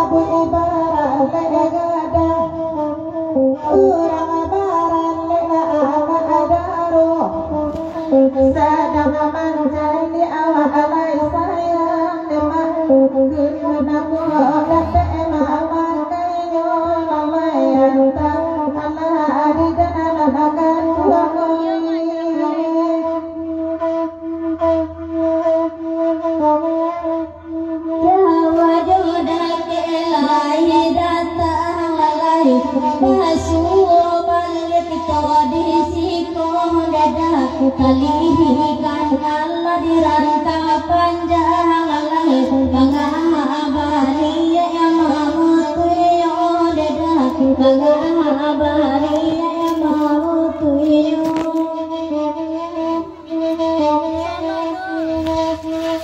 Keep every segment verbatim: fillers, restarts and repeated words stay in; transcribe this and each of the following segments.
Ibarat lek gadang, urang baralek anak daro, sadang mancari awak lai sayang, demak kena budak dek emak mangkainyo, mamayan tak alah di dalam kandungan. Jawa jo dakek lai datang lai, basuo baliak kito di siko, dadah ku kalihikan alah di rantau panjang lai, mangabari yang mamutuyo, dadah ku mangabari yang mamutuyo.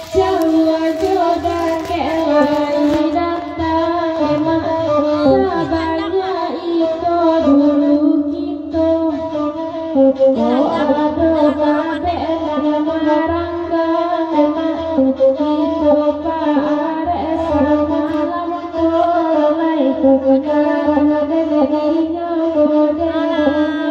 Jawa jo dakek lai datang, emak sabanyak iko dulu kito. Kok ado babek nan maranggang, emak kito paarek samalam ko lai, karano dek inyo ko dek inyo.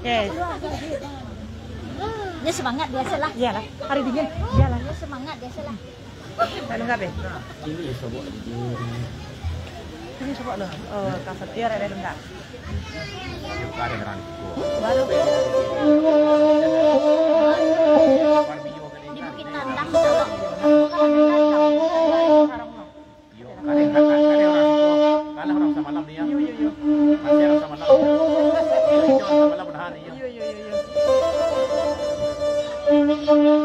Oke. Dia semangat biasalah. Iyalah, hari dingin. Iyalah. Dia semangat biasalah. Tak lengkap, eh? Ini sobok. Ini sobok lo. Oh, kasut dia ada lengkap. Baru. Di Bukit Tandang. Iyo, kaleh, kaleh, kaleh urang siko. Kalah urang samalam ni, yo. Iyo, iyo, iyo. Mati urang samalam. Iyo, iyo, urang samalam dah hari, yo. Iyo, iyo, iyo, iyo.